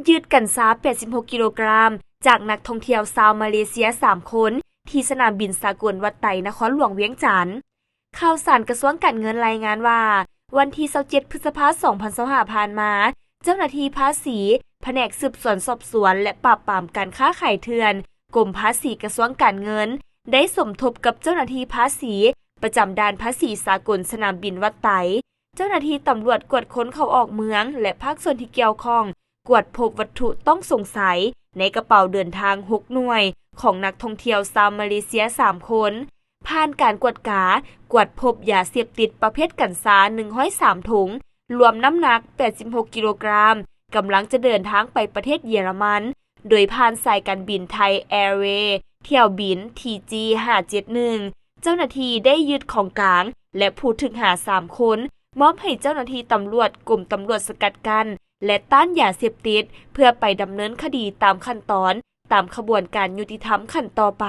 ຍຶດກັນຊາ ແປດສິບຫົກ ກິໂລກຣາມ ຈາກນັກທ່ອງທ່ຽວຊາວມາເລເຊຍ ສາມ ຄົນ ທີ່ສະໜາມບິນສາກົນວັດໄຕ ນະຄອນຫຼວງວຽງຈັນ. ຂ່າວສານກະຊວງການເງິນລາຍງານວ່າ ວັນທີ ຊາວເຈັດ ພຶດສະພາ ສອງພັນຊາວຫ້າ ຜ່ານມາ, ເຈົ້າໜ້າທີ່ພາສີ ພະແນກສືບສວນສອບສວນ ແລະ ປາບປາມການຄ້າຂາຍເຖື່ອນ ກົມພາສີກະຊວງການເງິນ ໄດ້ສົມທົບກັບເຈົ້າໜ້າທີ່ພາສີ ປະຈຳດ່ານພາສີສາກົນສະໜາມບິນວັດໄຕ, ເຈົ້າໜ້າທີ່ຕຳຫຼວດກວດຄົນເຂົ້າອອກເມືອງ ແລະ ພາກສ່ວນທີ່ກ່ຽວຂ້ອງ ກວດພົບວັດຖຸຕ້ອງສົງໄສໃນກະເປົາເດີນທາງ ຫົກ ໜ່ວຍ ຂອງນັກທ່ອງທ່ຽວຊາວມາເລເຊຍ ສາມ ຄົນ. ຜ່ານການກວດກາ, ກວດພົບຢາເສບຕິດປະເພດກັນຊາ ໜຶ່ງຮ້ອຍສາມ ຖົງ, ລວມນ້ຳໜັກ ແປດສິບຫົກ ກິໂລກຣາມ, ກຳລັງຈະເດີນທາງໄປປະເທດເຢຍລະມັນ ໂດຍຜ່ານສາຍການບິນໄທແອເວ ຖ້ຽວບິນ ທີຈີ ຫ້າເຈັດໜຶ່ງ. ເຈົ້າໜ້າທີ່ໄດ້ຍຶດຂອງກາງ ແລະ ຜູ້ຖືກຫາ ສາມ ຄົນ ມອບໃຫ້ເຈົ້າໜ້າທີ່ຕຳຫຼວດກົມຕຳຫຼວດສະກັດກັ້ນ ແລະ ຕ້ານຢາເສບຕິດ ເພື່ອໄປດຳເນີນຄະດີຕາມຂັ້ນຕອນ ຕາມຂະບວນການຍຸຕິທຳຂັ້ນຕໍ່ໄປ.